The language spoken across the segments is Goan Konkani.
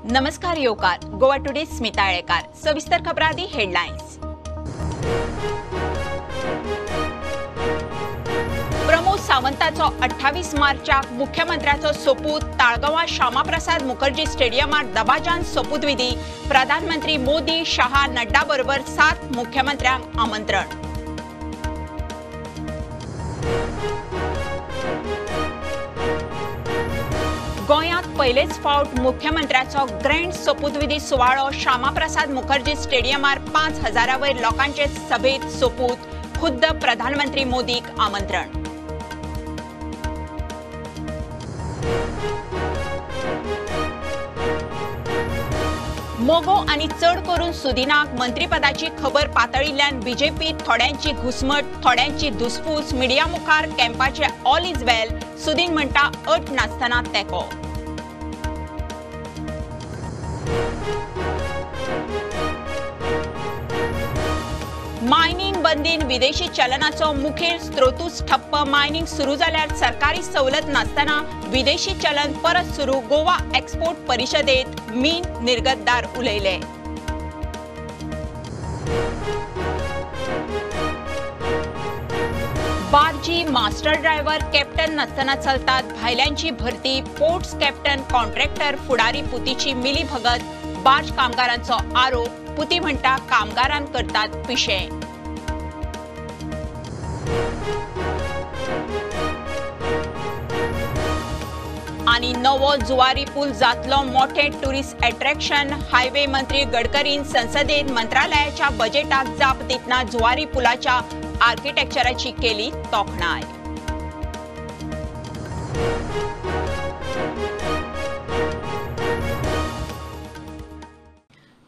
नमस्कार येवकार गोवा टुडे स्मिता आळेकार. सविस्तर खबरां आदी हेडलायन्स. प्रमोद सावंताचो 28 मार्चाक मुख्यमंत्र्याचो सोपूत. ताळगांवां श्यामाप्रसाद मुखर्जी स्टेडियमार दबाजान सोपूतविधी. प्रधानमंत्री मोदी, शहा, नड्डा बरोबर 7 मुख्यमंत्र्यांक आमंत्रण. गोंयांत पयलेच फावट मुख्यमंत्र्याचो ग्रँड सोपूतविधी सुवाळो. श्यामाप्रसाद मुखर्जी स्टेडियमार 5000 वयर लोकांचे सभेत सोपूत. खुद्द प्रधानमंत्री मोदीक आमंत्रण. मोगो आनी चड करून सुदिनाक मंत्रीपदाची खबर पातळिल्ल्यान बीजेपीत थोड्यांची घुसमट, थोड्यांची धुसफूस. मिडिया मुखार कॅम्पाचे ऑल is वेल. सुदीन म्हणटा अट नासतना तेंको. मायनिंग बंदीन विदेशी चलनाचो मुखेल स्त्रोतूच ठप्प. मायनिंग सुरू जाल्यार सरकारी सवलत नासतना विदेशी चलन परत सुरू. गोवा एक्सपोर्ट परिषदेत मीन निर्गतदार उलयले. बार्जी मास्टर ड्रायव्हर कॅप्टन नासतना चलतात. भायल्यांची भरती. पोर्ट्स कॅप्टन कॉन्ट्रॅक्टर फुडारी पुतीची मिलीभगत. बार्ज कामगारांचो आरोप. पुती म्हणटा कामगारां करतात पिशें. आनी नवो जुवारी पूल जातलो मोठें टुरिस्ट एट्रॅक्शन. हायवे मंत्री गडकरीन संसदेत मंत्रालयाच्या बजेटाक जाप दितना जुवारी पुलाच्या आर्किटेक्चराची केली तोखणाय.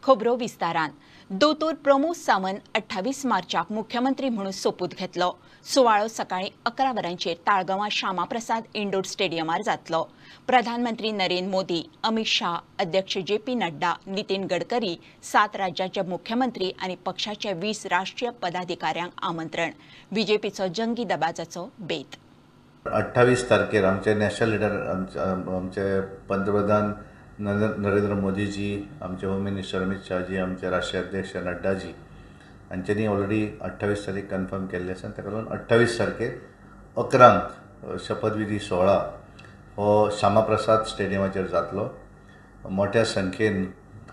खबरो विस्तारान. दोतोर प्रमोद सावंत 28 मार्चाक मुख्यमंत्री म्हणून सोपूत घेतलो. सुवाळो सकाळी 11 वरांचेर ताळगांवां श्यामाप्रसाद इंडोर स्टेडियमार जातलो. प्रधानमंत्री नरेंद्र मोदी, अमित शाह, अध्यक्ष जे पी नड्डा, नितीन गडकरी, 7 राज्यांचे मुख्यमंत्री आनी पक्षाचे 20 राष्ट्रीय पदाधिकाऱ्यांक आमंत्रण. बीजेपीचो जंगी दबाजाचो बेत. 28 तारखेर आमचे नॅशनल लिडर आमचे पंतप्रधान नरेंद्र मोदीजी, आमचे होम मिनिस्टर अमित शाहजी, आमचे राष्ट्रीय अध्यक्ष नड्डाजी हांच्यांनी ऑलरेडी 28 तारीख कन्फर्म केल्ली आसा. ताका लागून 28 तारखेर 11 शपथविधी सोहळा हो श्यामाप्रसाद स्टेडियमाचेर जातलो. मोठ्या संख्येन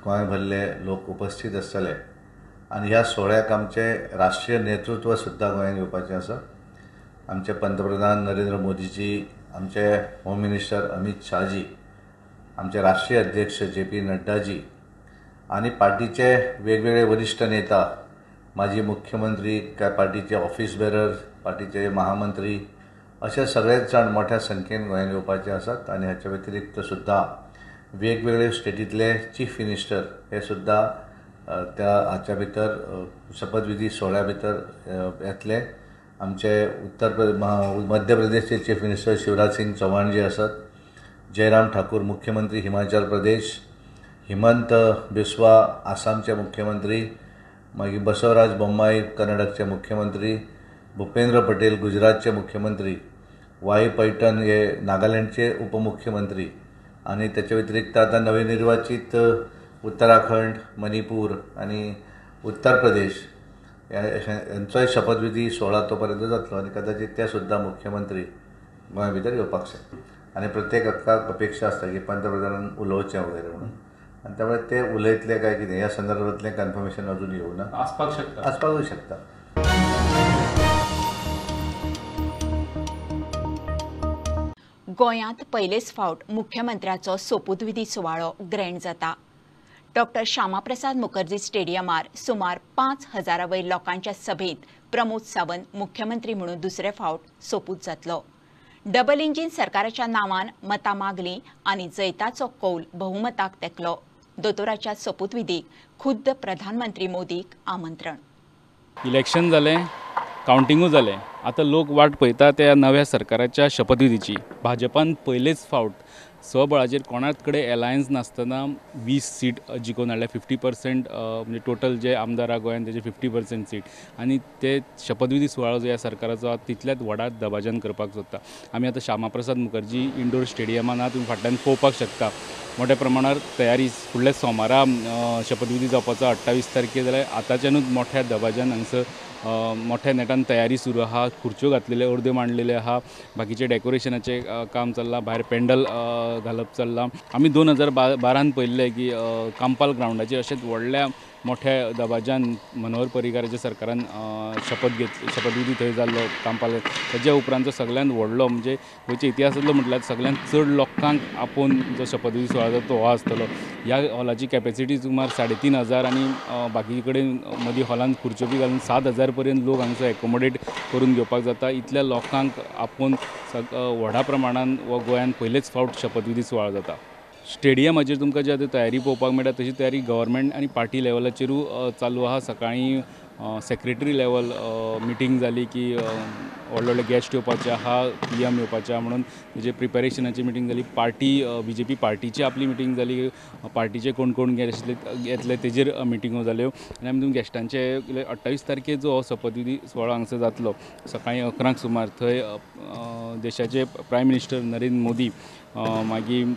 गोंय भरले लोक उपस्थित आसतले आनी ह्या सोहळ्याक आमचे राष्ट्रीय नेतृत्व सुद्दां गोंयांत येवपाचें आसा. आमचे पंतप्रधान नरेंद्र मोदीजी, आमचे होम मिनिस्टर अमित शाहजी, आमचे राष्ट्रीय अध्यक्ष जे पी नड्डाजी आनी पार्टीचे वेगवेगळे वरिश्ठ नेता, माजी मुख्यमंत्री, काय पार्टीचे ऑफिस बेरर, पार्टीचे महामंत्री अशे सगळेच जाण मोठ्या संख्येन गोंयांत येवपाचे आसात. आनी हाच्या व्यतिरिक्त सुद्दां वेगवेगळे स्टेटींतले चीफ मिनिस्टर हे सुद्दां त्या हाच्या भितर शपथविधी सोहळ्या भितर येतले. आमचे मध्य प्रदेशचे चीफ मिनिस्टर शिवराज सिंग चौहान जे आसात, जयराम ठाकूर मुख्यमंत्री हिमाचल प्रदेश, हिमंत बिस्वा आसामचे मुख्यमंत्री, मागीर बसवराज बोम्माई कर्नाटकचे मुख्यमंत्री, भूपेंद्र पटेल गुजरातचे मुख्यमंत्री, वाई पैटन हे नागालँडचे उपमुख्यमंत्री आनी त्याच्या व्यतिरिक्त आतां नवनिर्वाचित उत्तराखंड, मणिपूर आनी उत्तर प्रदेश हेंचोय शपथविधी सोहळा तो पर्यंत जातलो आनी कदाचित ते सुद्दां मुख्यमंत्री गोंया भितर येवपाक शकता. आनी प्रत्येक अपेक्षा आसता की पंतप्रधानान उलोवचें वगैरे म्हणून, आनी त्यामुळे ते उलयतले काय कितें ह्या संदर्भांतलें कन्फर्मेशन अजून येवना. आसपाक शकता, आसपाकूय शकता. गोंयांत पयलेच फावट मुख्यमंत्र्याचो सोपूतविधी सुवाळो ग्रँड जाता. डॉक्टर श्यामाप्रसाद मुखर्जी स्टेडियमार सुमार 5000 वयर लोकांच्या सभेत प्रमोद सावंत मुख्यमंत्री म्हणून दुसरे फावट सोपूत जातलो. डबल इंजीन सरकाराच्या नांवान मतां मागली आनी जैताचो कौल बहुमताक तेंकलो. दोतोराच्या सोपूतविधीक खुद्द प्रधानमंत्री मोदीक आमंत्रण. इलेक्शन जालें, कावंटिंगूय जालें, आतां लोक वाट पळयता त्या नव्या सरकाराच्या शपथविधीची. भाजपान पयलेच फावट स्वबळाचेर कोणाच कडेन एलायन्स नासतना 20 सीट जिखोवन हाडल्या. 50% म्हणजे टोटल जे आमदार आहा गोंयान तेजे 50% सीट आनी ते शपथविधी सुवाळो जो ह्या सरकाराचो आहा तितल्याच व्हडा दबाज्यान करपाक सोदता. आमी आतां श्यामाप्रसाद मुखर्जी इंडोर स्टेडियमान आहा, तुमी फाटल्यान पळोवपाक शकता मोठ्या प्रमाणार तयारी. फुडल्या सोमारा शपथविधी जावपाचो 28 तारखेर, जाल्यार आतांच्यानूच मोठ्या दबाज्यान हांगसर मोठ्या नेटान तयारी सुरू आहा. खुर्च्यो घातलेल्यो अर्द्यो मांडलेल्यो आहा, बाकीचें डेकोरेशनाचें काम चल्लां, भायर पेंडल घालप चल्लां. आमी 2012 पळयल्लें की कांपाल ग्रावंडाचेर अशेंच व्हडल्या मोठ्या दबाज्यान मनोहर पर्रीकाराच्या सरकारान शपथविधी थंय जाल्लो कांपाल. तेज्या उपरांतचो सगळ्यांत व्हडलो म्हणजे गोंयच्या इतिहासांतलो म्हटल्यार सगळ्यांत चड लोकांक आपोवन जो शपथविधी सुवाळो जाता तो हो आसतलो. ह्या हॉलाची कॅपेसिटी सुमार 3500 आनी बाकी कडेन मदीं हॉलान खुर्च्यो बी घालून 7000 पर्यंत लोक हांगसर एकोमोडेट करून घेवपाक जाता. इतल्या लोकांक आपोवन व्हडा प्रमाणान हो गोंयांत पयलेच फावट शपथविधी सुवाळो जाता. स्टेडियमाचेर तुमकां जी आतां तयारी पळोवपाक मेळटा तशी तयारी गव्हर्मेंट आनी पार्टी लेवलाचेरूय चालू आहा. सकाळीं सेक्रेटरी लेवल मिटींग जाली की व्हडले व्हडले गेस्ट येवपाचे आहा, PM येवपाचे आहा म्हणून तेजे प्रिपेरेशनाची मिटींग जाली. पार्टी BJP पार्टीची आपली मिटींग जाली, पार्टीचे कोण कोण गेस्ट येतले तेजेर मिटिंगो जाल्यो. आनी आमी तुमी गेस्टांचे 28 तारखेर जो हो शपथविधी सुवाळो हांगसर जातलो सकाळीं 11 सुमार, थंय देशाचे प्रायम मिनिस्टर नरेंद्र मोदी, मागीर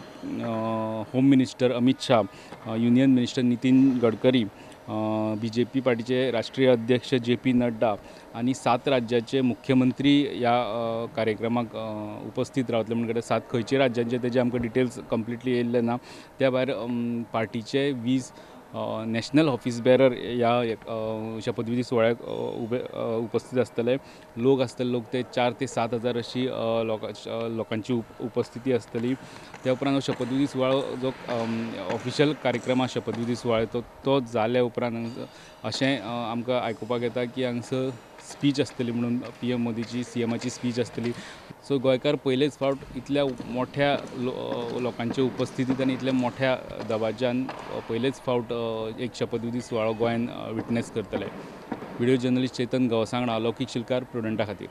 home minister Amit Shah, union minister Nitin Gadkari, BJP पार्टीचे राष्ट्रीय अध्यक्ष JP Nadda आनी 7 राज्याचे मुख्यमंत्री ह्या कार्यक्रमाक उपस्थित रावतले. म्हणटकीर 7 खंयच्या राज्यांचे तेजे आमकां डिटेल्स कंप्लिटली येयल्ले ना. त्या भायर पार्टीचे 20 नॅशनल ऑफिस बेरर ह्या शपथविधी सुवाळ्याक उपस्थित आसतले. लोक आसतले, लोक ते 4 ते 7 हजार अशी लोकांची उपस्थिती आसतली. त्या उपरांत शपथविधी सुवाळो जो ऑफिशियल कार्यक्रम आसा शपथविधी सुवाळो तो जाल्या उपरांत अशें आमकां आयकुपाक येता की हांगसर स्पीच आसतली म्हणून PM मोदीची, CMाची स्पीच आसतली. सो गोंयकार पयलेच फावट इतल्या मोठ्या लोकांचे उपस्थितींत आनी इतल्या मोठ्या दबाज्यान पयलेच फावट एक शपथविधी सुवाळो गोंयान विटनेस करतले. व्हिडिओ जर्नलिस्ट चेतन गवसा वांगडा अलौकीक शिलकार, प्रुडंटा खातीर.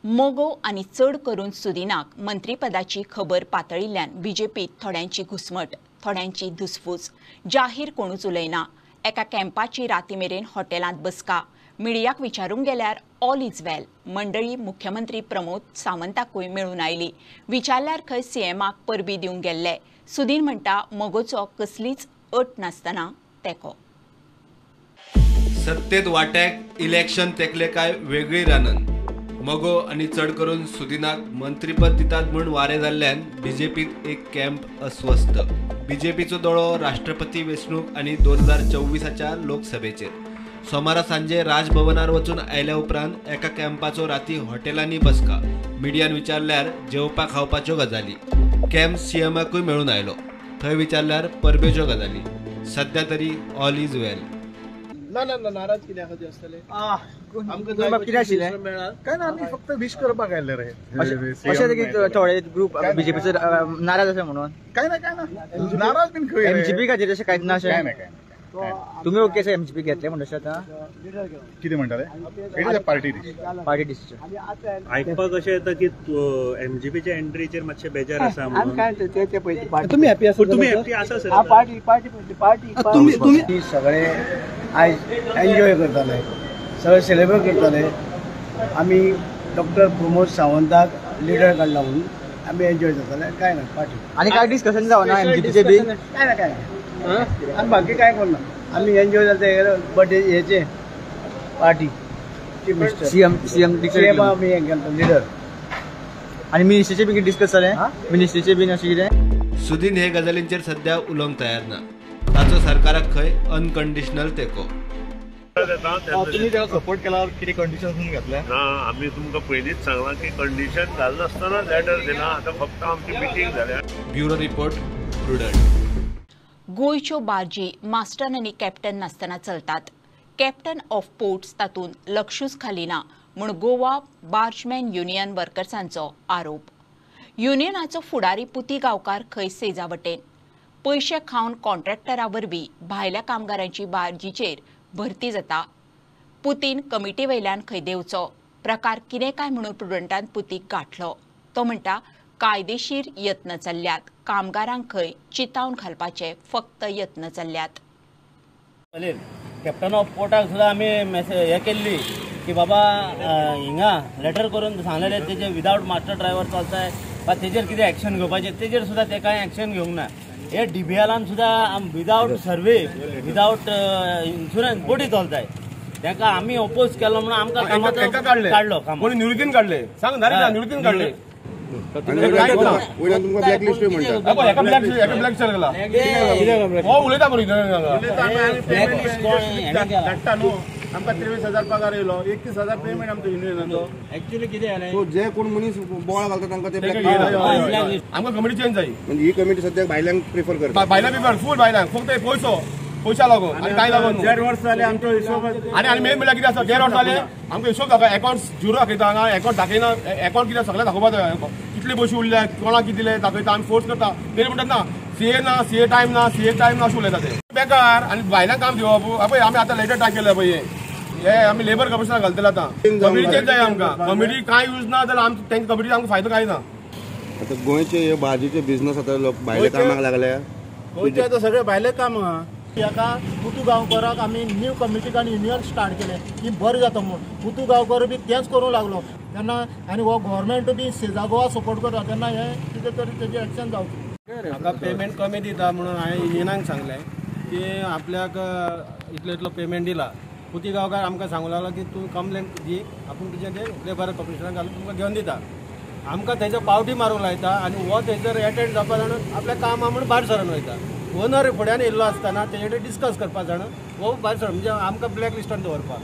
मोगो आनी चड करून सुदिनाक मंत्रीपदाची खबर पातळिल्ल्यान बीजेपीत थोड्यांची घुसमट, थोड्यांची धुसफूस. जाहीर कोणूच उलयना. एका कॅम्पाची राती मेरेन हॉटेलांत बसका. मिडियाक विचारूंक गेल्यार ऑल is वेल. मंडळी मुख्यमंत्री प्रमोद सावंताकूय मेळून आयली. विचारल्यार खंय CMाक परबी दिवंक गेल्ले. सुदीन म्हणटा मोगोचो कसलीच अट नासतना तेंको. सत्तेत वाट्याक इलेक्शन तेकले काय वेगळी रानन. मगो आनी चड करून सुदिनाक मंत्रीपद दितात म्हूण वारें जाल्ल्यान बीजेपीत एक कॅम्प अस्वस्थ. बीजेपीचो दोळो राष्ट्रपती वेंचणूक आनी 2024च्या लोकसभेचेर. सोमारा सांजे राजभवनार वचून आयल्या उपरांत एका कॅम्पाचो राती हॉटेलांनी बसका. मिडियान विचारल्यार जेवपा खावपाच्यो गजाली. कॅम्प CMाकूय मेळून आयलो, थंय विचारल्यार परबेच्यो गजाली. सध्या तरी ऑल is वेल. ना ना ना नाराज कित्या खातीर आसतले? आमकां कितें आशिल्लें काय ना, आमी फक्त विश करपाक आयिल्ले रे. अशें थोडे ग्रुप बीजेपीचो नाराज आसा म्हणून काय ना, काय ना नाराज बीन खंय MGP खातीर अशें कांयच ना. अशें काय ना, काय ना. तुम्ही ओके सर MGP घेतले म्हणून अशें आतां कितें म्हणटाले? It is a party decision. Party decision. आयकपाक अशें येता की MGPच्या एंट्रीचेर मातशें बेजार आसा म्हणून. तुमी हॅपी आसा? तुमी हॅपी आसा सर? पार्टी पार्टी पार्टी तुमी सगळे आयज एन्जॉय करताले, सगळे सेलिब्रेट करताले. आमी डॉक्टर प्रमोद सावंताक लिडर काडला म्हणून आमी एन्जॉय जाताले. काय ना पार्टी आनी काय डिस्कशन जावना MGPचे बी? काय ना, काय ना. आनी बाकी काय करना, आमी एन्जॉय जाता. बर्थडे हेचे पार्टी CM CM आमी लिडर. आनी मिनिस्ट्रीचे बी डिस्कस जालें? मिनिस्ट्रीचे बीन अशें कितें? सुदीन हे गजालींचेर सध्या उलोवंक तयार ना. ताचो सरकाराक खंय अनकंडिशनल तेंको. तुम्ही तेका सपोर्ट केला कितें कंडिशन घातल्या ना? आमी तुमकां पयलींच सांगलां की कंडिशन घालनासतना लेटर दिला. आतां फक्त आमची मिटींग जाल्या. Bureau report, Prudent. गोंयच्यो बार्जी मास्टर आनी कॅप्टन नासतना चलतात. कॅप्टन ऑफ पोर्ट्स तातूंत लक्षूच घालिना म्हूण गोवा बार्जमॅन युनियन वर्कर्सांचो आरोप. युनियनाचो फुडारी पुती गांवकार खंय सेजा वटेन पयशे खावन कॉन्ट्रॅक्टरा वरवीं भायल्या कामगारांची बार्जीचेर भरती जाता. पुतीन कमिटी वयल्यान खंय देंवचो प्रकार कितें काय म्हणून प्रुडंटान पुतीक गांठलो. तो म्हणटा कायदेशीर यत्न चल्ल्यात. कामगारांक खंय चितावन घालपाचे फक्त यत्न चल्ल्यात. कॅप्टन ऑफ पोर्टाक सुद्दां आमी मेसेज हे केल्ली की बाबा हिंगा लेटर करून सांगलेले तेजे विदावट मास्टर ड्रायव्हर चलताय वा तेजेर कितें एक्शन घेवपाचें तेजेर सुद्दां ते कांय एक्शन घेवंक ना. हे डीबीएलान सुद्दां विदावट सर्वे विदावट इन्शुरन्स बोटी चलताय ताका आमी ओपोज केलो म्हणून आमकां कामाचो काडलो. कोणी निवृत्तीन काडले सांग निवृत्तीन काडले आमकां 23,000 पगार येयलो, 31,000 पेमेंट आमचो युनियनाचो. एक्चुअली कितें जालें, जे कोण मनीस बोवाळ घालता तांकां ते आमकां कमिटी चेंज जाय. म्हणजे ही कमिटी सद्याक भायल्यांक प्रिफर करता. भायल्यां प्रिफर फूल भायल्यांक, फक्त पयसो पयशा लागून आनी कांय लागून. 1.5 वर्स जालें आमचो हिशोब आनी आनी मेन म्हणल्यार कितें आसा, 1.5 वर्स जालें आमकां हिशोब दाखय, अकावंट झिरो दाखयता हांगा, अकावंट दाखयना. अकावंट कितें सगळें दाखोवपा जाय, कितले पयशे उरले कोणाक कितें दिले दाखयता. आमी फोर्स करता तरी म्हणटात ना सीए ना, सीए टायम ना, सीए टायम ना अशें उलयता ते बेकार. आनी भायल्यान काम दिवप पळय आमी आतां लेटर टायप केलें पळय हे आमी लेबर कमिशनर घालतले आतां. कमिटी चेंज जाय आमकां. कमिटी कांय यूज ना जाल्यार आमकां तेंच्या कमिटी आमकां फायदो कांय ना. आतां गोंयचे हे भाजीचे बिझनस आतां लोक भायले कामाक लागल्या. गोंयचे आतां सगळे भायले काम आहा. हाका पुतू गांवकराक आमी न्यू कमिटीक आनी युनियन स्टार्ट केलें की बरें जाता म्हूण. पुतू गांवकर बी तेंच करूंक लागलो तेन्ना आनी हो गव्हर्मेंट बी सेजा गोवा सपोर्ट करता तेन्ना हें कितें तरी तेजें एक्शन जावचें. म्हाका पेमेंट कमी दिता म्हणून हांवें युनियनाक सांगलें की आपल्याक इतलो इतलो पेमेंट दिला. पुती गांवकार आमकां सांगूंक लागलो की तूं कंप्लेन दी, आपूण तुजें तें लेबर कमिशनराक घालून तुमकां घेवन दिता. आमकां थंयसर पावटी मारूंक लायता आनी हो थंयसर एटेंड जावपा जाण आपल्या कामां म्हूण भायर सरून वयता. ओनर फुड्यान येयल्लो आसतना तेजे कडेन डिस्कस करपा जाण हो भायर सर म्हणजे आमकां ब्लॅक लिस्टान दवरपाक.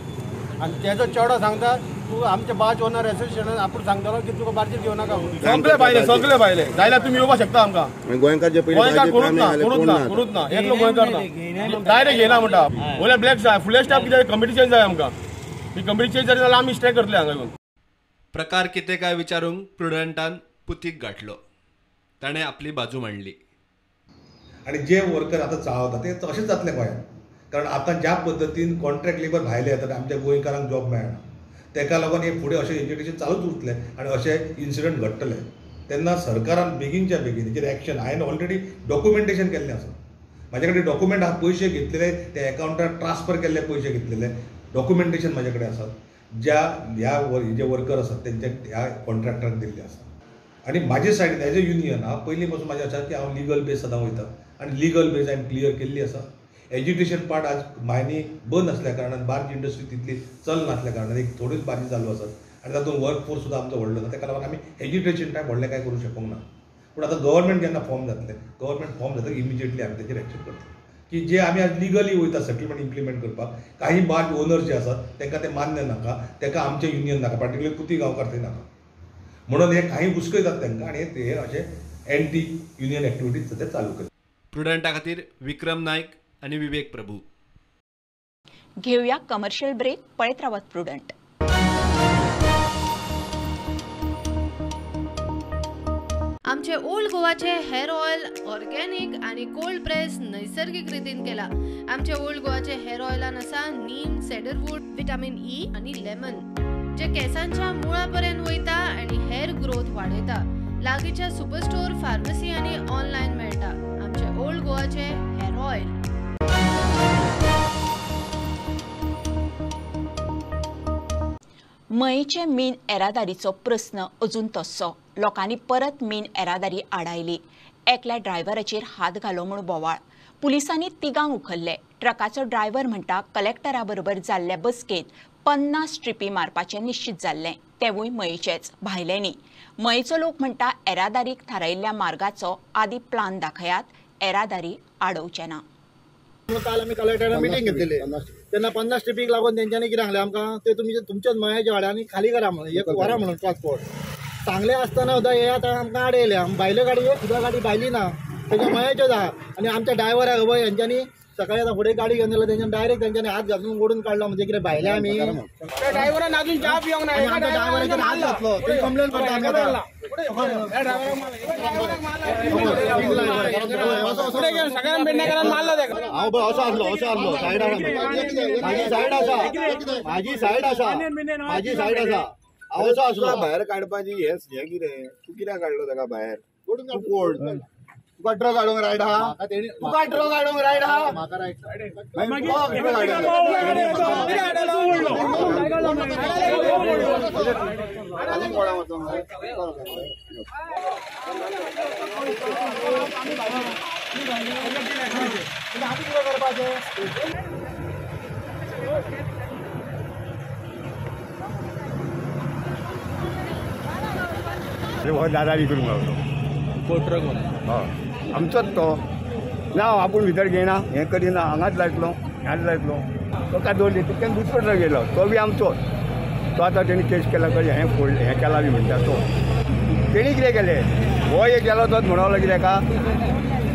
आनी तेजो चेडो सांगता तूं आमच्या बाज ओनर एसोसिएशनान आपूण सांगतलो की तुका बार्जीर घेवं नाका. सगळे भायले, सगळे भायले जाल्यार तुमी येवपाक शकता आमकां. गोंयकार जे गोंयकार कोणूच ना, कोणूच ना, कोणूच ना, एकलो गोंयकार ना, डायरेक्ट घेयना म्हणटा. वयल्यान ब्लॅक जाय, फुडले स्टाफ कितें कमिटी चेंज जाय आमकां. ही कमिटी चेंज जाली जाल्यार आमी स्ट्रायक करतले हांगा येवन. प्रकार कितें काय विचारूंक प्रुडंटान पुतीक गाठलो. ताणें आपली बाजू मांडली. आनी जे वर्कर आतां चाळवता ते तशेंच जातलें गोंयांत, कारण आतां ज्या पद्दतीन कॉन्ट्रॅक्ट लेबर भायले येतात आमच्या गोंयकारांक जॉब मेळना, तेका लागून हे फुडें अशें एज्युकेशन चालूच उरतलें आनी अशे इन्सिडंट घडटले. तेन्ना सरकारान बेगीनच्या बेगीन हेचेर एक्शन, हांवें ऑलरेडी डॉक्युमेंटेशन केल्लें आसा, म्हाजे कडेन डॉक्युमेंट आसा, पयशे घेतलेले ते एकावंटार ट्रान्सफर केल्ले पयशे घेतलेले डॉक्युमेंटेशन म्हाजे कडेन आसात, ज्या ह्या जे वर्कर आसात तेंच्या ह्या कॉन्ट्रॅक्टराक दिल्ले आसा. आनी म्हाजे सायडीन एज अ युनियन हांव पयलीं पासून म्हाजें आसा की हांव लिगल बेज सदां वयता आनी लिगल बेज हांवें क्लियर केल्ली आसा. एज्युकेशन पार्ट आज मायनी बंद आसल्या कारणान बार्ज इंडस्ट्री तितली चलनासल्या कारणान एक थोड्योच बार्जी चालू आसात आनी तातूंत वर्क फोर्स सुद्दां आमचो व्हडलो ना, ताका लागून आमी एज्युकेशन टायम व्हडलें कांय करूं शकूंक ना. पूण आतां गव्हर्मेंट जेन्ना फॉर्म जातलें, गव्हर्मेंट फॉर्म जातकीर इमिजिएटली आमी तेचेर एक्शन करतले की जे आमी आज लिगली वयता सेटलमेंट इम्प्लिमेंट करपाक, काही बार्ज ओनर जे आसात तांकां तें मान्य नाका, तांकां आमचें युनियन नाका, पार्टिक्युलर पुती गांवकार थंय नाका, म्हणून हे काही हुस्कयतात तांकां आनी ते अशे एंटी युनियन एक्टिविटीज सद्या चालू केले. प्रुडंटा खातीर विक्रम नायक आनी विवेक प्रभू. घेऊया कमर्शियल ब्रेक. पळयत रावात प्रुडंट. आमचे ओल्ड गोवाचे हेअर ऑयल ऑर्गेनिक आणि कोल्ड प्रेस नैसर्गिक रितीन केला. आमचे ओल्ड गोवाचे हेअर ऑयलान आसा नीम, सेडरवूड, विटामिन ई आणि लेमन, जे केसांच्या मुळापर्यंत वयता आणि हेअर ग्रोथ वाडयता. लागींच्या सुपरस्टोर, फार्मसी आणि ऑनलायन मेळटा. आमचे ओल्ड गोवाचे हेअर ऑयल. मयेचे मीन येरादारीचो प्रस्न अजून तस्सो. लोकांनी परत मीन येरादारी आडायली. एकल्या ड्रायव्हराचेर हात घालो म्हूण बोवाळ. पुलिसांनी तिगांक उखल्ले. ट्रकाचो ड्रायव्हर म्हणटा कलेक्टरा बरोबर जाल्ले बसकेंत 50 ट्रिपी मारपाचें निश्चित जाल्लें, तेवूय मयेचेच, भायले न्ही. मयेचो लोक म्हणटा येरादारीक थारायिल्ल्या मार्गाचो आदी प्लान दाखयात, येरादारी आडोवचे ना. काल आमी कलेक्टरान मिटींग घेतलेली तेन्ना 50 ट्रिपीक लागून तेंच्यांनी कितें सांगलें आमकां, ते तुमचे तुमच्याच मयाच्या वाड्यांनी खाली करा म्हणून, एक व्हरा म्हणून ट्रान्सपोर्ट सांगलें आसतना सुद्दां हे आतां आमकां आडयले. आम भायल्यो गाडी एक सुद्दां गाडी भायली ना, तेच्या मयाच्योच आहा. आनी आमच्या ड्रायव्हराक खबर हेंच्यांनी सकाळी आतां फुडें गाडी घेवन गेलो, तेंच्यानी डायरेक्ट तेंच्यांनी हात घालून ओडून काडलो. म्हणजे कितें भायले आमी ड्रायव्हरान अजून च्या पिवंक ना, आमच्या ड्रायव्हराचेर हात घातलो, ते कंप्लेन करता आमी आतां. हांव असो आसलो, असो आसलो सायड, म्हाजी सायड आसा, म्हाजी सायड आसा, म्हाजी सायड आसा. तुका भायर काडपाची हें कितें तूं कित्याक काडलो ताका भायर? तूं कोण? तुका ट्रक हाडूंक रायट आहा? तुका ट्रक हाडूंक रायट आहा? म्हाका रायट. हो दादारी करूंक गावलो ट्रक. हय आमचोच तो ना, आपूण भितर घेयना, हें करिना, हांगाच लायतलो ह्याच लायतलो. तो दवरली तितक्यान दुसरो ट्रक येयलो, तो बी आमचोच. तो आतां तेणी केस केला कळ्ळें, हें फोडलें हें केलां बी म्हणटा तो. तेणी कितें केलें, हो एक गेलो तोच म्हणलो कितें का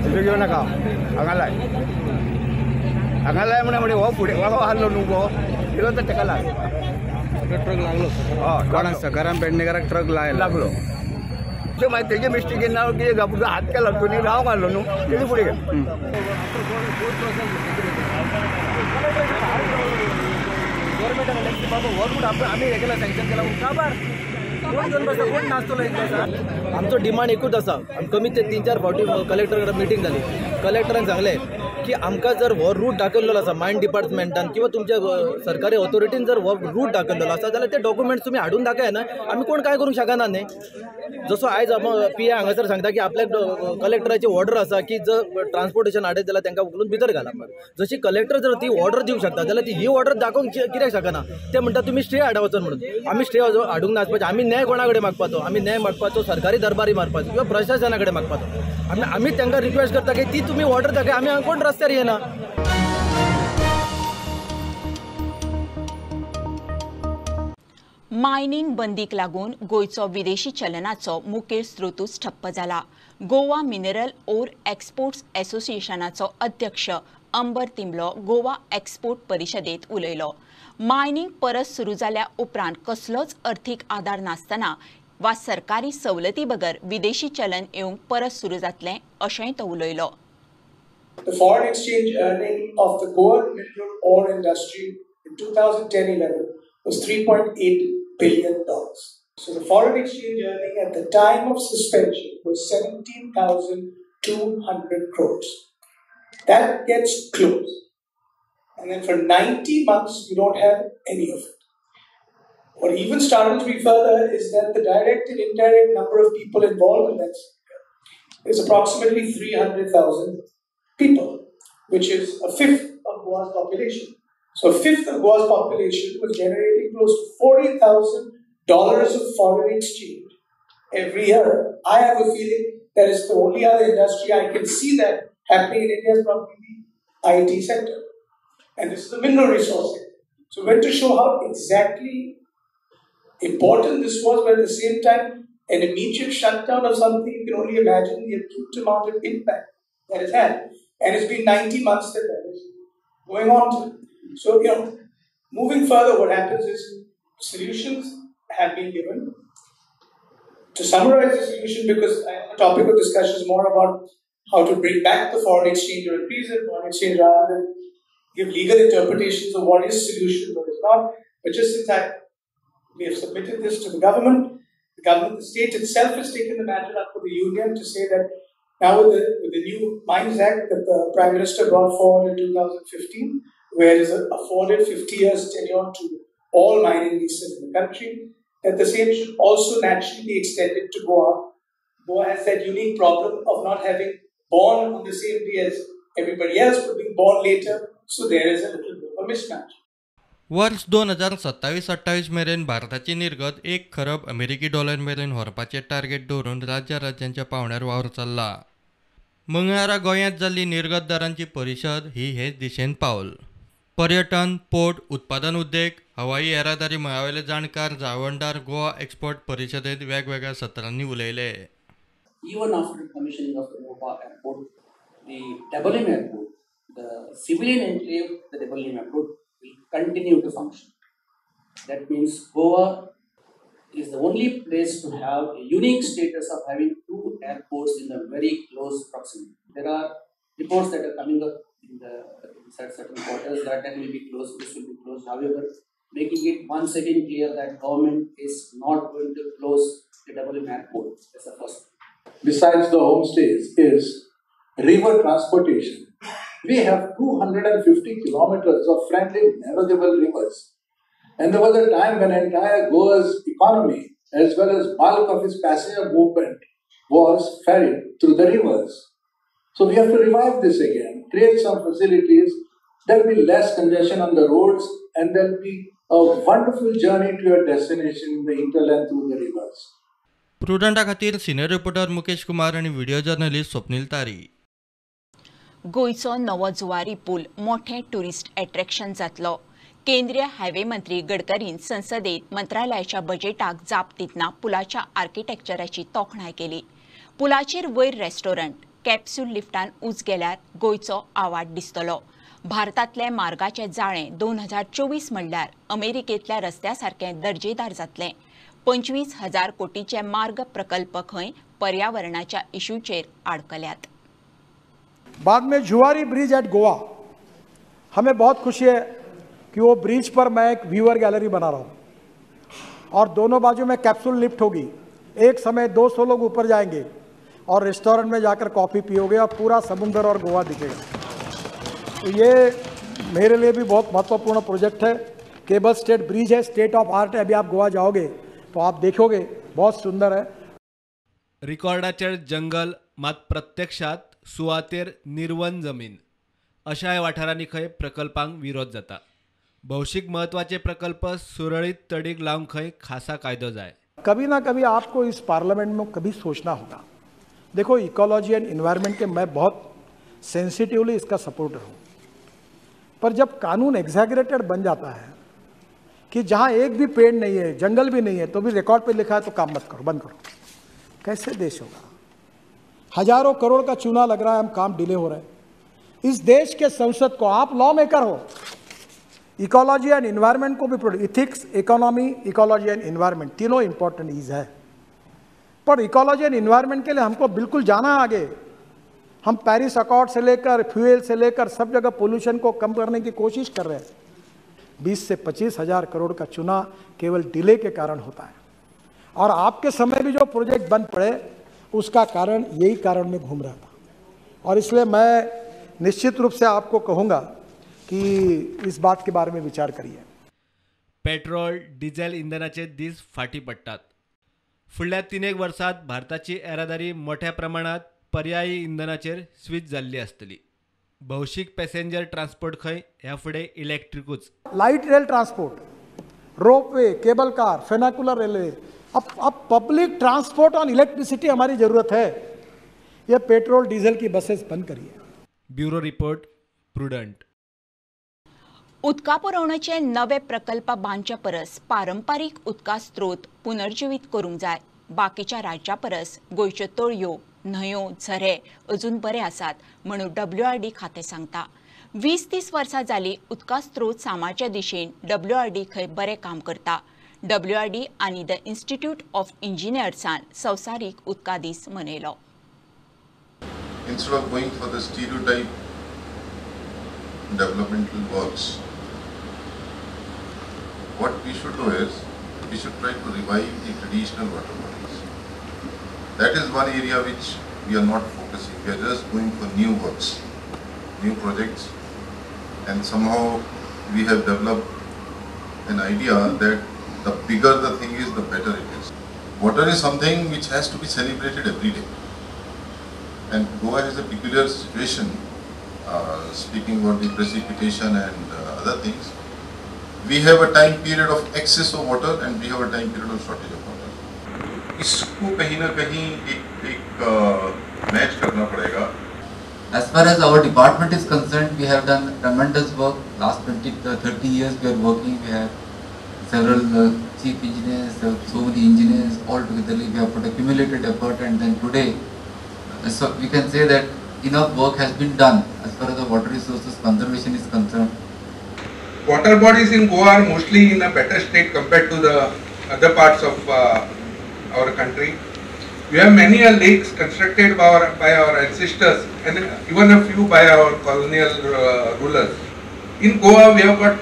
तुजें घेवं नाका, हांगा लाय हांगा लाय म्हणून म्हणजे हो फुडें हो आहलो न्हू गो येयलो तर तेका लाय. ट्रक लागलो. हय, कोणाक सकाराम पेडणेकराक ट्रक लागलो. ते मागीर तेजे मिस्टेकीन ना कितें आपूण हात केलो तुमी राव घालो न्हू तेणी फुडें गेलो. आमचो डिमांड एकूच आसा. कमी ते 3-4 फावटी कलेक्टर कडेन मिटींग जाली. कलेक्टरान सांगलें की आमकां जर हो रूट दाखयल्लो आसा मायन डिपार्टमेंटान किंवा तुमच्या सरकारी ऑथॉरिटीन जर हो रूट दाखयल्लो आसा जाल्यार ते डॉक्युमेंट्स तुमी हाडून दाखय न्हय, आमी कोण कांय करूंक शकना न्ही. जसो आयज पी I हांगासर सांगता की आपल्याक कलेक्टराची ऑर्डर आसा की जर ट्रान्सपोर्टेशन हाडत जाल्यार तांकां उखलून भितर घाला. जशी कलेक्टर जर ती ऑर्डर दिवंक शकता जाल्यार ती ही ऑर्डर दाखोवंक कित्याक शकना? ते म्हणटा तुमी स्टे हाडा वचून म्हणून. आमी स्टे हाडूंक नाचपाचें. आमी न्याय कोणा कडेन मागपाचो? आमी न्याय मागपाचो सरकारी दरबारी मारपाचो किंवा प्रशासना कडेन मागपाचो. आमी तांकां रिक्वेस्ट करता की ती तुमी ऑर्डर दाखय, आमी कोण रस्त्यार येना. मायनिंग बंदीक लागून गोंयचो विदेशी चलनाचो मुखेल स्रोतूच ठप्प जाला. गोवा मिनरल ओर एक्सपोर्ट्स असोसिएशनाचो अध्यक्ष अंबर तिंबलो गोवा एक्सपोर्ट परिशदेंत उलयलो. मायनिंग परत सुरू जाल्या उपरांत कसलोच अर्थीक आदार नासतना वा सरकारी सवलती बगर विदेशी चलन येवंक परत सुरू जातलें अशेंय तो उलयलो. The foreign exchange earning of the Goan mineral ore industry in 2010-11 was $3.8 billion. So the foreign exchange earning at the time of suspension was 17,200 crores. That gets closed. And then for 90 months, you don't have any of it. What even startles me further is that the direct and indirect number of people involved in that sector is approximately 300,000 people, which is a fifth of Goa's population. So a fifth of Goa's population was generating close to $40,000 of foreign exchange every year. I have a feeling that is the only other industry I can see that happening in India is probably the IT sector. And this is the mineral resource sector. So we went to show how exactly important this was, but at the same time, an immediate shutdown of something, you can only imagine the acute amount of impact that it's had. And it's been 90 months that that is going on to. So, you know, moving further, what happens is solutions have been given. To summarize the solution, because the topic of discussion is more about how to bring back the foreign exchange or increase the foreign exchange rather than give legal interpretations of what is solution, what is not. But just since we have submitted this to the government, the state itself has taken the matter up with the union to say that now with the new Mines Act that the Prime Minister brought forward in 2015, where it is afforded 50 years tenure to all mining leases in the country, that the same should also naturally be extended to Goa. Goa has that unique problem of not having born on the same day as everybody else, but being born later, so there is a little bit of a mismatch. वर्स 2027-28 मेरेन भारताची निर्गत 1 खरब अमेरिकी डॉलर मेरेन व्हरपाचें टार्गेट दवरून राज्या राज्यांच्या पांवड्यार वावर चल्ला. मंगळारा गोंयांत जाल्ली निर्गतदारांची परिशद ही हेच दिशेन पावल. पर्यटन, पोर्ट, उत्पादन उद्देग, हवाई येरादारी मळावेले जाणकार जाळवणदार गोवा एक्सपोर्ट परिशदेंत वेगवेगळ्या सत्रांनी उलयले. Even after commissioning of the Mopa Airport, the Dabolim Airport, the civilian enclave, the Dabolim Airport will continue to function. That means Goa is the only place to have a unique status of having two airports in a very close proximity. There are reports that are coming up in the inside certain quarters that that will be closed, this will be closed. However, making it once again clear that government is not going to close the Dabolim airport. That's the first. Besides the homestays is river transportation. We have 250 kilometers of friendly navigable rivers. And there was a time when entire Goa's economy, as well as bulk of its passenger movement, was ferried through the rivers. So we have to revive this again, create some facilities, there'll be less congestion on the roads, and there'll be a wonderful journey to your destination in the hinterland through the rivers. प्रुडंटा खातीर सिनियर रिपोर्टर मुकेश कुमार आनी व्हिडिओ जर्नलिस्ट स्वप्नील तारी. गोंयचो नवो जुवारी पूल मोठें ट्युरिस्ट एट्रॅक्शन जातलो. केंद्रीय हायवे मंत्री गडकरीन संसदेत मंत्रालयाच्या बजेटाक जाप दितना पुलाच्या आर्किटेक्चराची तोखणाय केली. पुलाचेर वयर रेस्टॉरंट, कॅप्सूल लिफ्टान उंच गेल्यार गोंयचो आवाट दिसतलो. भारतांतले मार्गाचें जाळें 2024 म्हणल्यार अमेरिकेंतल्या रस्त्या सारकें दर्जेदार जातलें. 25,000 कोटीचे मार्ग प्रकल्प खंय पर्यावरणाच्या इश्यूचेर आडकल्यात. बाद में जुआरी ब्रिज एट गोवा, हमें बहुत खुशी है कि वो ब्रिज पर मैं एक व्यूअर गैलरी बना रहा हूँ और दोनों बाजू में कैप्सूल लिफ्ट होगी. एक समय 200 लोग ऊपर जाएंगे और रेस्टोरेंट में जाकर कॉफ़ी पियोगे और पूरा समुंदर और गोवा दिखेगा. तो ये मेरे लिए भी बहुत महत्वपूर्ण प्रोजेक्ट है. केबल स्टेट ब्रिज है, स्टेट ऑफ आर्ट है. अभी आप गोवा जाओगे तो आप देखोगे बहुत सुंदर है. रिकॉर्डाचेर जंगल मात प्रत्यक्षात सुवातेर निर्वन जमीन. अशाय वाठारांनी खंय प्रकल्पांक विरोध जाता. भौशीक महत्वाचे प्रकल्प सुरळीत तडीक लावंक खंय खासा कायदो जाय. कभी ना कभी आपको इस पार्लियामेंट में कभी सोचना होगा. देखो, इकोलॉजी एंड इन्वायरमेंट के मैं बहुत सेंसिटिवली इसका सपोर्टर हूँ, पर जब कानून एग्जैगरेटेड बन जाता है कि जहाँ एक भी पेड़ नहीं है, जंगल भी नहीं है, तो भी रिकॉर्ड पे लिखा है तो काम मत करो, बंद करो, कैसे देश होगा? हजारों करोड़ का चूना लग रहा है, हम काम डिले हो रहे हैं. इस देश के संसद को, आप लॉ मेकर हो, इकोलॉजी एंड इन्वायरमेंट को भी, ethics, economy, ecology and environment तीनों इंपॉर्टेंट is है. पर इकोलॉजी एंड इन्वायरमेंट के लिए हमको बिल्कुल जाना है आगे. हम पेरिस अकॉर्ड से लेकर फ्यूल से लेकर सब जगह पोल्यूशन को कम करने की कोशिश कर रहे हैं. 20 से 25 हज़ार करोड़ का चुना केवल डिले के कारण होता है. और आपके समय भी जो प्रोजेक्ट बंद पड़े उसका कारण यही कारण में घूम रहा था. और इसलिए मैं निश्चित रूप से आपको कहूँगा कि इस बात के बारे में विचार करिए. पेट्रोल डिझेल इंधनाचे दीस फाटी पडटात. फुडल्या 3 वर्सांत भारताची येरादारी मोठ्या प्रमाणात पर्यायी इंधनाचेर स्विच जाल्ली आसतली. भौशीक पॅसेंजर ट्रान्सपोर्ट खंय ह्या फुडें इलेक्ट्रिकूच. Light rail transport, ropeway, cable car, funicular railway, अब पब्लिक ट्रांसपोर्ट ऑन इलेक्ट्रिसिटी हमारी जरूरत है. ये पेट्रोल डीजल की बसेस बंद करिए. Bureau report, Prudent. उदका पुरवणेचे नवे प्रकल्प बांदचे परस पारंपारीक उदका स्रोत पुनर्जिवीत करूंक जाय. बाकीच्या राज्या परस गोंयच्यो तळयो, न्हंयो, झरे अजून बरे आसात म्हणून WRD खातें सांगता. 20-30 वर्सां जाली उदका स्रोत सांबाळचे दिशेन WRD खंय बरें काम करता. WRD आनी the institute of इंजिनियर्सान संवसारीक उदका दीस मनयलो. Instead of going for the stereotype developmental works, what we should do is we should try to revive the traditional water bodies. That is one area which we are not focusing. We are just going for new works, new projects, and somehow we have developed an idea that the bigger the thing is, the better it is. Water is something which has to be celebrated every day. And Goa has a peculiar situation, speaking about the precipitation and other things. We have a time period of excess of water and we have a time period of shortage of water. इसको कहीं ना कहीं एक मैच करना पड़ेगा. As far as our department is concerned, we have done tremendous work. Last 20-30 years we are working. We have several chief engineers, so many engineers, all together we have put accumulated effort, and then today, so we can say that enough work has been done as far as the water resources conservation is concerned. Water bodies in Goa are mostly in a better state compared to the other parts of our country. We have many lakes constructed by our ancestors and even a few by our colonial rulers. In Goa, we have got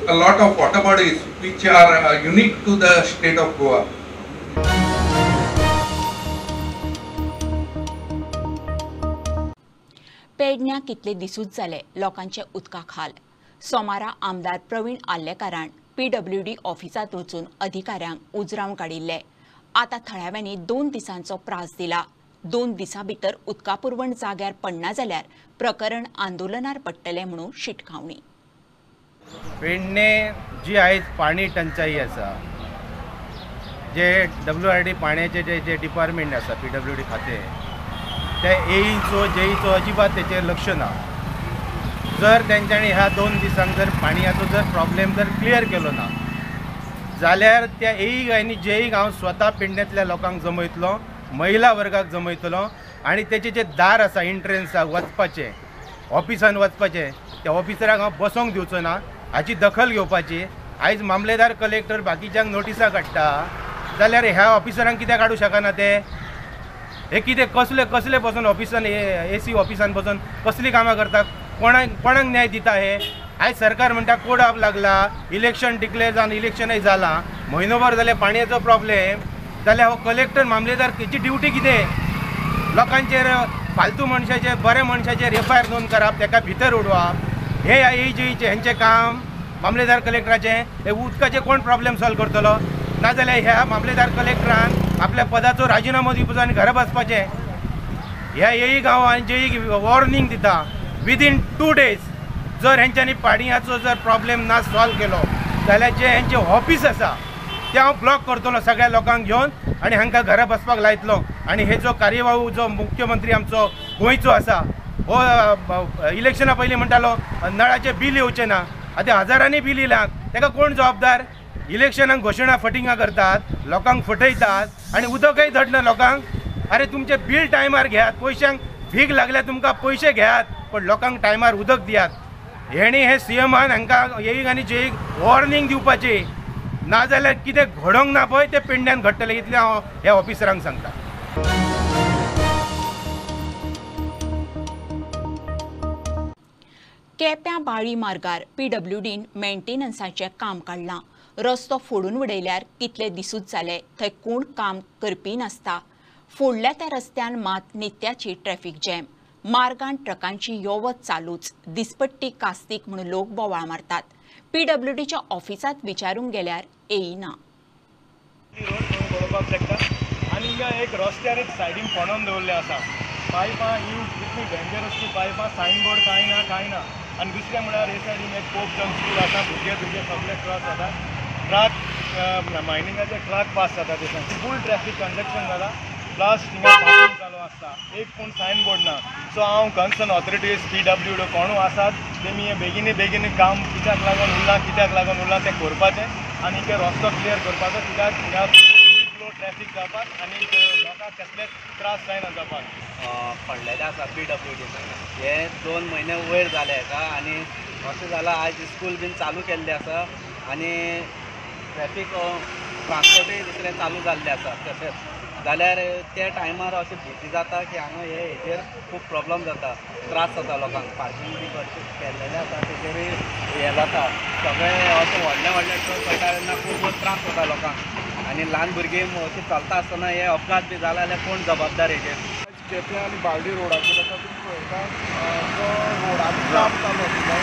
a lot of water bodies which are unique to the state of Goa. पेडण्या कितले दिसूच जाले लोकांचे उदका खाल. सोमारा आमदार प्रवीण आर्लेकारान पीडब्ल्यूडी ऑफिसांत वचून अधिकाऱ्यांक उजरावन काडिल्ले. आतां थळाव्यांनी 2 दिसांचो प्रास दिला. 2 दिसां भितर उदका पुरवण जाग्यार पडना जाल्यार प्रकरण आंदोलनार पडटलें म्हणून शिटकावणी. पेडणे जी आयज पाणी टंचाई आसा, जे WRD पाण्याचे जे जे डिपार्टमेंट आसा PWD खाते, ते एईचो जेईचो अजिबात तेचेर लक्ष ना. जर तेंच्यांनी ह्या 2 दिसांक जर पाणयाचो जर प्रॉब्लेम जर क्लियर केलो ना जाल्यार त्या एईक आनी जेईक हांव स्वता पेडण्यांतल्या लोकांक जमयतलो, महिला वर्गाक जमयतलो आनी तेचे जे दार आसा एंट्रन्साक वचपाचें, ऑफिसान वचपाचें, त्या ऑफिसराक हांव बसोंक दिवचो ना, हाची दखल घेवपाची. आयज मामलेदार कलेक्टर बाकीच्यांक नोटिसां काडटा जाल्यार ह्या ऑफिसरांक कित्याक काडूं शकना ते? हे कितें कसले कसले बसून ऑफिसान एसी ऑफिसान बसून कसलीं कामां करता? कोणाक कोणाक न्याय दिता हे? आयज सरकार म्हणटा कोड ऑफ लागला, इलेक्शन डिक्लेअर जावन इलेक्शनय जालां, म्हयनोभर जालें पाणयेचो प्रॉब्लेम जाल्यार हो कलेक्टर मामलेदार हेची ड्युटी कितें? लोकांचेर फालतू मनशाचेर बऱ्या मनशाचेर FIR नोंद करप, ताका भितर उडोवप, हे एजीचे हेंचें काम मामलेदार कलेक्टराचें. हे उदकाचें कोण प्रॉब्लेम सॉल्व करतलो? नाजाल्यार ह्या मामलेदार कलेक्टरान आपल्या पदाचो राजिनामो दिवपाचो आनी घरा बसपाचें. ह्या एई गांव आनी जेईक वॉर्निंग दिता, विदीन 2 डेज जर हेंच्यांनी पाणयाचो जर प्रॉब्लेम ना सॉल्व केलो जाल्यार जे हेंचें ऑफीस आसा तें हांव ब्लॉक करतलो सगळ्या लोकांक घेवन आनी हांकां घरा बसपाक लायतलो. आनी हे जो कार्यवाहू जो मुख्यमंत्री आमचो गोंयचो आसा हो इलेक्शना पयलीं म्हणटालो नळाचें बील येवचें ना, आतां हजारांनी बील येयलां, ताका कोण जबाबदार? इलेक्शनाक घोशणा फटिंगां करतात, लोकांक फटयतात आनी उदकय धडना लोकांक. अरे तुमचें बील टायमार घेयात, पयशांक भीक लागल्या तुमकां पयशे घेयात, पण लोकांक टायमार उदक दियात. हेणी हे सीएमान हांकां एईक आनी जेईक वॉर्निंग दिवपाची, नाजाल्यार कितें घडोवंक ना पळय तें पेडण्यान घडटलें, इतलें हांव ह्या ऑफिसरांक सांगता. केप्यां बाळी मार्गार पीडब्ल्यूडीन मेंटेनन्साचें काम काडलां. रस्तो फोडून उडयल्यार कितले दिसूच जाले थंय कोण काम करपी नासता. फोडल्या त्या रस्त्यान मात नित्याची ट्रॅफिक जॅम, मार्गान ट्रकांची यो वच चालूच, दिसपट्टी कास्तीक म्हणून लोक बोवाळ मारतात. पीडब्ल्यूडीच्या ऑफिसांत विचारूंक गेल्यार येयना. पळोवपाक शकता आनी हिंगा एक रस्त्यार एक सायडीन फोणोन दवरले आसा, पायपां ही कितली डेंजरस ती पायपां, सायन बोर्ड कांय ना कांय ना. आनी दुसरें म्हळ्यार हे सायडीन एक पोप जॉन स्कूल आसा, भुरगे भुरगे सगळे क्रॉस जाता, ट्रक मायनिंगाचे ट्रक पास जाता, ते फूल ट्रॅफिक कंजक्शन जाला, प्लस थिंगा पार्किंग चालू आसता, एक पूण सायन बोर्ड ना. सो हांव कन्सर्न ऑथॉरिटीज PWD कोणू आसात तेमी हें बेगीन बेगीन काम कित्याक लागून उरलां कित्याक लागून उरलां तें करपाचें आनी ते रस्तो क्लियर करपाचो, कित्याक हिंगा फ्लो ट्रॅफिक जावपाक आनी लोकांक कसलेच त्रास जायना जावपाक. पडलेलें आसा PWD हे 2 म्हयने वयर जाले हेका आनी अशें जालां आयज स्कूल बीन चालू केल्लें आसा आनी ट्रॅफिक ट्रान्सपोर्टूय दुसरें चालू जाल्लें आसा. तशेंच जाल्यार त्या टायमार अशें भिती जाता की हांगा हे हेजेर खूब प्रॉब्लम जाता, त्रास जाता लोकांक. पार्किंग बी केल्लेलें आसा तेजेरूय हें जाता, सगळें अशें व्हडले व्हडले ट्रक वयता तेन्ना खूब त्रास जाता लोकांक आनी ल्हान भुरगीं अशीं चलता आसतना हे अपघात बी जाले जाल्यार कोण जबाबदार हेजेर? केप्यां आनी बाळडी रोडाचेर आतां तुमी पळयता जो रोडाचें काम चालू आशिल्लें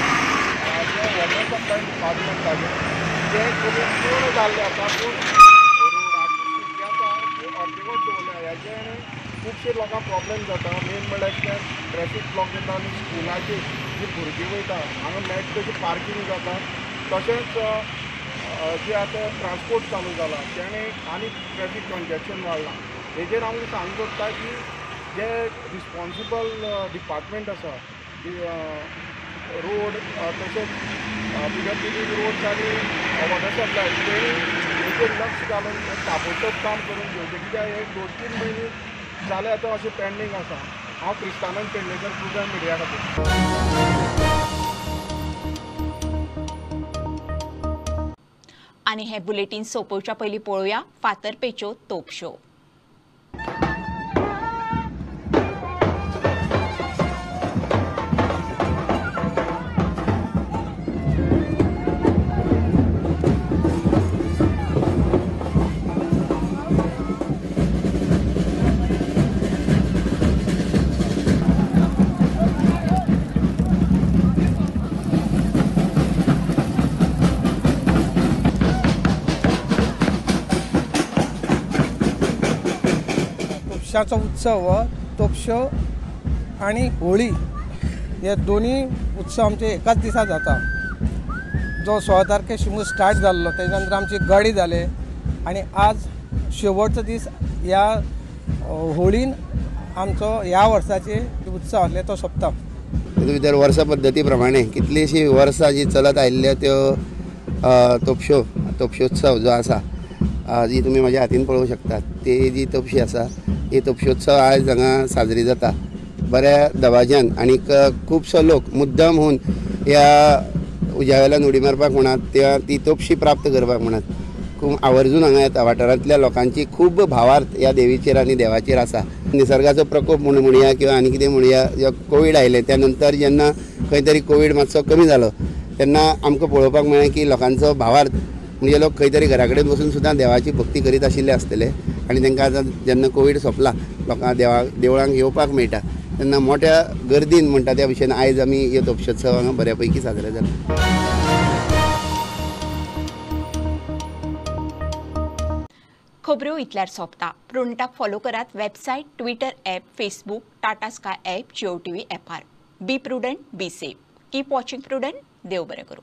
जें वॉटर सप्लाय डिपार्टमेंटाचें तें करून पूर्ण जाल्लें आसा, पूण रोडाची स्थिती आसा अर्देवट दवरल्या, हेजें खुबशे लोकांक प्रॉब्लेम जाता. मेन म्हणल्यार कितें ट्रॅफीक ब्लॉक जाता आनी स्कुलाचेर जी भुरगीं वयता हांगा मेळटा तशी पार्किंग जाता, तशेंच जे आतां ट्रान्सपोर्ट चालू जाला तेणें आनी ट्रॅफीक कंजेक्शन वाडलां. हेजेर आमकां सांगूंक सोदता की जे रिस्पोन्सिबल डिपार्टमेंट आसा रोड तशेंच PWD roads आनी वॉटर सप्लाय तेणी हेजेर लक्ष घालून ताबडतोब काम करून घेवचें, कित्याक हे 2-3 म्हयने जाले आतां अशें पेंडींग आसा. हांव क्रिस्तानंद पेडणेकर, प्रुडंट मिडिया खातीर. आनी हे बुलेटीन सोंपोवच्या पयलीं पळोवया फातर्पेच्यो तोपश्यो. तोपशाचो उत्सव हो तोपशो आनी होळी हे दोनी उत्सव आमचे एकाच दिसा जाता. जो 16 तारखे शिमगो स्टार्ट जाल्लो तेच्या नंतर आमची गाडी जाले आनी आज शेवटचो दीस ह्या होळीन आमचो ह्या वर्साचे उत्सव आसले तो सोंपता. तितून भितर वर्सा पद्दती प्रमाणे कितलीशीं वर्सां जी चलत आयिल्ल्यो त्यो तोपश्यो तोपशोत्सव जो आसा जी तुमी म्हाज्या हातीन पळोवंक शकतात ती जी तोपशी आसा ही तोपशोत्सव आयज हांगा साजरी जाता बऱ्या दबाज्यान. आनीक खुबसो लोक मुद्दम हून ह्या उज्या वेल्यान उडी मारपाक म्हणात त्या ती तोपशी प्राप्त करपाक म्हणात खूब आवर्जून हांगा येता. वाठारांतल्या लोकांची खूब भावार्थ ह्या देवीचेर आनी देवाचेर आसा. निसर्गाचो प्रकोप म्हूण म्हणया किंवा आनी कितें म्हणया, कोवीड आयलें त्या नंतर जेन्ना खंय तरी कोवीड मातसो कमी जालो तेन्ना आमकां पळोवपाक मेळ्ळें की लोकांचो भावार्थ म्हणजे लोक खंय तरी घरा कडेन बसून सुद्दां देवाची भक्ती करीत आशिल्ले आसतले आनी तांकां आतां जेन्ना कोवीड सोंपला लोकांक देवळांक येवपाक मेळटा तेन्ना मोठ्या गर्दीन म्हणटा त्या भशेन आयज आमी ह्यो तोपशोत्सव हांगा बऱ्या पैकी साजरे जाला. खबऱ्यो इतल्यार सोंपता. प्रुडंटाक फॉलो करात website, Twitter app, Facebook, Tata Sky app, Jio TV ॲपार. Be prudent, be safe, keep watching Prudent. देव बरें करूं.